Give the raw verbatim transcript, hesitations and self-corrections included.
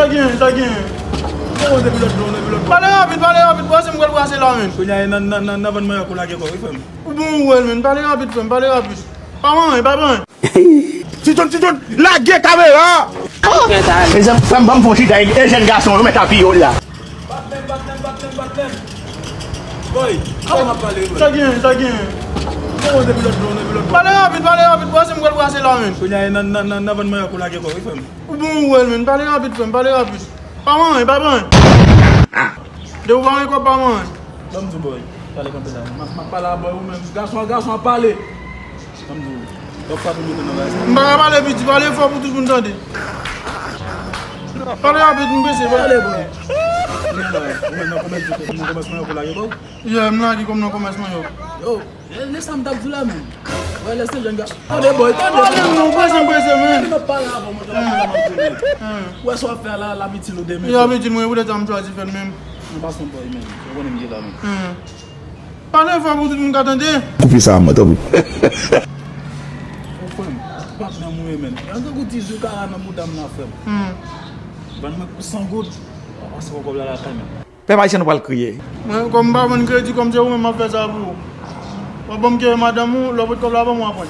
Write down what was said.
Sa gen, sa gen. Pale rapid, pale rapid, bwase m pral bwase la, men. Kounye a, nan, nan, nan, nan vann manyòk ou lage kò, wi, frè m. Ou bon, ou wè l, men. Pale rapid, frè m, pale rapid. Pa manyen, pa manyen. Ti John, Ti John, lage kamera! Mezanmi, frè m, ban m fon chita, e jèn gason yo mèt apiye w la. Bat menm, bat menm, bat menm, bat menm. Boy, avan m ap pale, boy. Sa gen, sa gen. Pale rapid, pale rapid, bwase m pral bwase la, men. Kounye a, nan, nan, nan, nan vann manyòk ou lage kò, wi, frè m. Ou bon, ou wè l, men. Pale rapid, frè m, pale rapid. Pa manyen, pa manyen. Depi w pa gen kòb, pa manyen. Ban m di w, boy. Pale kanpe la. M ap, m ap pale a boy ou menm. Gason an, gason an pale. Ban m di w. W ap frape m nan bagay sa. M pa ka pale piti, pale fò pou tout moun tande. Pale rapid, m prese, pale. Pale, boy. Ou menm nan kòmès, nan kòmès manyòk ou lage kò. Yeah, m lage kò m nan kòmès manyòk. Yo. Lè sa m t ap di w la menm. Wè, lè se jèn gason. Tande, boy, tande. Tande, non, prese, prese, men. Tande, pale avan mwen, tande, mwen, mwen, mwen. Wè sa w ap fè a la, l ap itil ou demen. Li ap itil mwen, poutèt sa m chwazi fè l menm. Mwen pa son boy, men. Ou konnen m gen la, men. Pale fò pou tout moun ka tande. Koupe sa, mwen, tanpri. Bon, frè m, pa nan mwen, men. An tankou ti zoukara nan bouda m la, frè m. Vann mwen pou san goud. Pase yon kòb la lakay, men. Pèp ayisyen, nou pral kriye. Mwen, kòm m pa vann kredi, kòm se ou menm m ap fè sa pou ou. W ap ban m kè madanm ou, lè w pot kòb la, ban m w ap pran.